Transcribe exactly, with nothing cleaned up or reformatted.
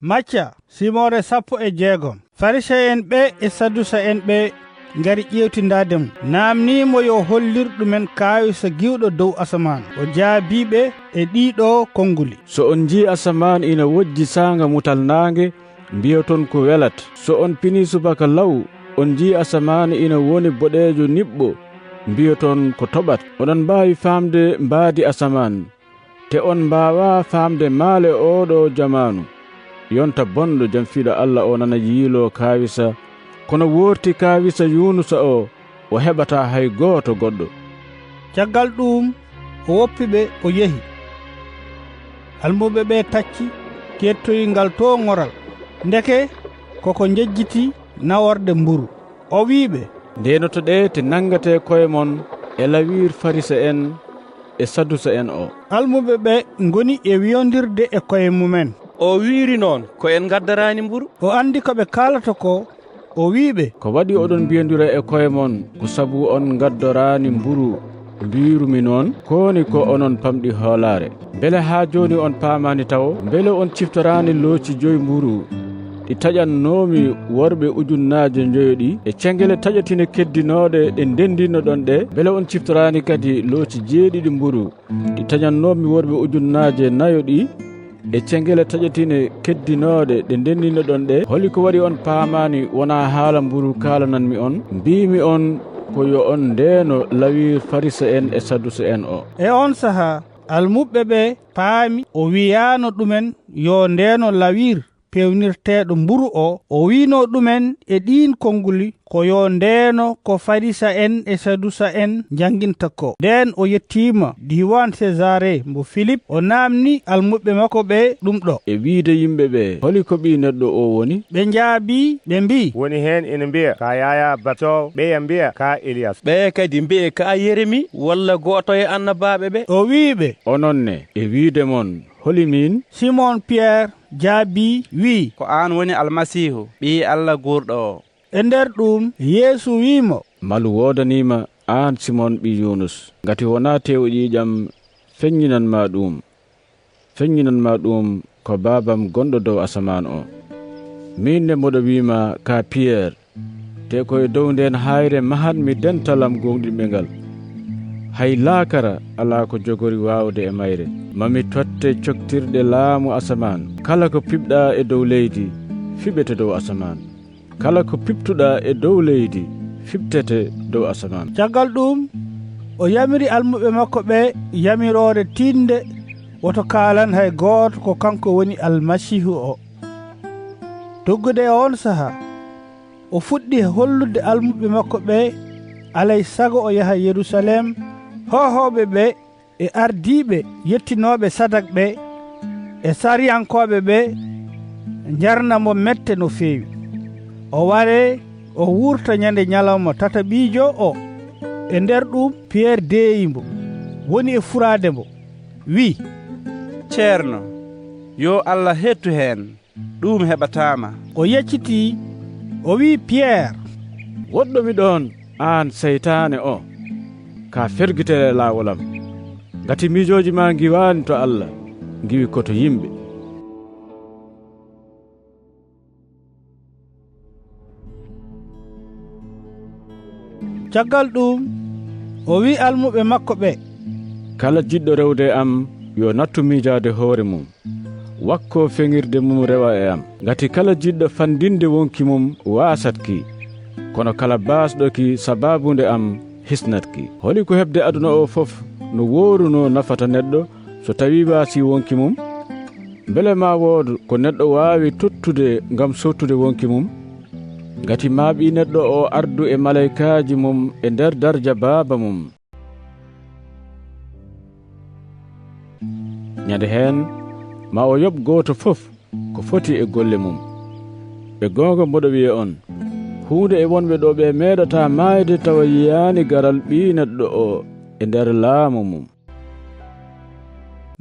Macca, simoore sappo e jeegom. Farisa'en ɓe e Sadusa'en ɓe ngari ƴeewtindaade mo, naamnii mo yo hollir ɗumen kaawisa giwɗo dow asamaan. O jaabii ɓe e ɗiiɗoo konnguli. So on njii asamaan ina wojji saanga mutal naange, mbiyoton ko welat. So on pinii subaka law, on njii asamaan ina woni boɗeejo niɓɓo, mbiyoton ko toɓat. Oɗon mbaawi faamde mbaadi asamaan, te on mbaawaa faamde maale ooɗoo jamaanu. Yonta bonɗo jamfiiɗo Alla o nana yiiloo kaawisa, kono woorti kaawisa Yuunusa o, o heɓataa hay gooto goɗɗo. Caggal ɗuum, o woppi ɓe, o yehi. Almuɓɓe ɓe tacci, kettoyi ngal to ŋoral. Ndeke, koko njejjiti naworde mburu. O wii ɓe, "Ndenotoɗee te nangatee koye mon e lawiir Farisa'en e Sadusa'en o." Almuɓɓe ɓe ngoni e wiyondirde e koye mumen, "O wiiri noon ko en ngaddoraani mburu." O anndi ko ɓe kaalata ko, o wii ɓe, "Ko waɗi oɗon mbiyondira e koye mon ko sabu on ngaddoraani mburu mbiirumi noon? Kooni ko onon pamɗi hoolaare. Mbele haa jooni on paamaani tawo? Mbele on ciftoraani looci joyi mburu ɗi taƴannoomi worɓe ujunnaaje njoyo ɗi, e cengele taƴatine keddinooɗe ɗe ndenndinnoɗon ɗe? Mbele on ciftoraani kadi looci jeeɗiɗi mburu ɗi taƴannoomi worɓe ujunnaaje nayo ɗi, e cengele taƴatine keddinooɗe ɗe ndenndinnoɗon ɗe? Holi ko waɗi on paamaani wonaa haala mburu kaalananmi on? Mbiimi on ko yo on ndeeno lawiir Farisa'en e Sadusa'en o." E oon sahaa, almuɓɓe ɓe paami o wiyaano ɗumen yo ndeeno lawiir peewnirteeɗo mburu o, o wiino ɗumen e ɗiin konnguli ko yo ndeeno ko Farisa'en e Sadusa'en njannginta ko. Ndeen o yettiima diiwaan Sezaare mbo Filip, o naamni almuɓɓe makko ɓe ɗum ɗo. E wiide yimɓe ɓe, holi ko Ɓii Neɗɗo o woni? Ɓe njaabii, ɓe mbii, "Woni heen ina mbiya ka Yaayaa Batoowo, ɓeya mbiya ka Eliyas." Ɓeya kadi mbiya ka Yeremi walla gooto e annabaaɓe ɓe. O wii ɓe, "Onon ne, e wiide mon, holi miin?" Simon Piyer jaabii, wii, "Ko aan woni Almasiihu, Ɓii Alla guurɗo o." E nder ɗuum, Yeesu wii mo, "Malu woodanii ma, aan Simon ɓii Yuunus, ngati wonaa teewu ƴiiƴam feññinan ma ɗuum. Feññinan ma ɗuum ko Baabam gonɗo dow asamaan o. Miin ne mboɗo wii ma ka Piyer, te ko e dow ndeen haayre mahatmi dental am gooŋɗinɓe ngal. Hay laakara alaa ko jogori waawde e mayre. Ma mi totte coktirɗe laamu asamaan. Kala ko piɓɗaa e dow leydi, fiɓete dow asamaan. Kala ko piɓtuɗaa e dow leydi, fiɓtete dow asamaan." Caggal ɗuum, o yamiri almuɓɓe makko ɓe yamiroore tiiɗnde, woto kaalan hay gooto ko kanko woni Almasiihu o. Doggude e oon sahaa, o fuɗɗi hollude almuɓɓe makko ɓe alay sago o yaha Yerusaleem, hoohooɓe ɓe e ardiiɓe yettinooɓe sadak ɓe e sariyankooɓe ɓe njarna mo mette no feewi. O waree, o wurta ñande ñalawma tataɓiijo o. E nder ɗuum, Piyer deeyi mbo, woni e furaade mbo, wii, "Ceerno, yo Alla hettu heen, ɗuum heɓataa ma." O yeccitii, o wii Piyer, "Woɗɗo mi ɗoon, aan seytaane o, ka fergitere laawol am. Ngati miijooji ma ngiwaani to Alla, ngiwi ko to yimɓe." Caggal ɗuum, o wii almuɓe makko ɓe, "Kala jiɗɗo rewde e am, yo nattu miijaade hoore mum, wakkoo feŋirde mum rewa e am. Ngati kala jiɗɗo fanndinde wonki mum waasat ki, kono kala baasɗo ki sabaabu nde am hisnat ki. Holi ko heɓde aduna o fof no woorunoo nafata neɗɗo so tawii waasii wonki mum? Mbele maa wood ko neɗɗo waawi tottude ngam sottude wonki mum? Ngati maa Ɓii Neɗɗo o ardu e maleykaaji mum e nder darja Baaba mum. Ñande heen, ma o yoɓ gooto fof ko foti e golle mum. E goonga mboɗo wiya on, huunde e wonɓe ɗo ɓe meeɗataa maayde tawa yiyaani garal Ɓii Neɗɗo o e nder laamu mum."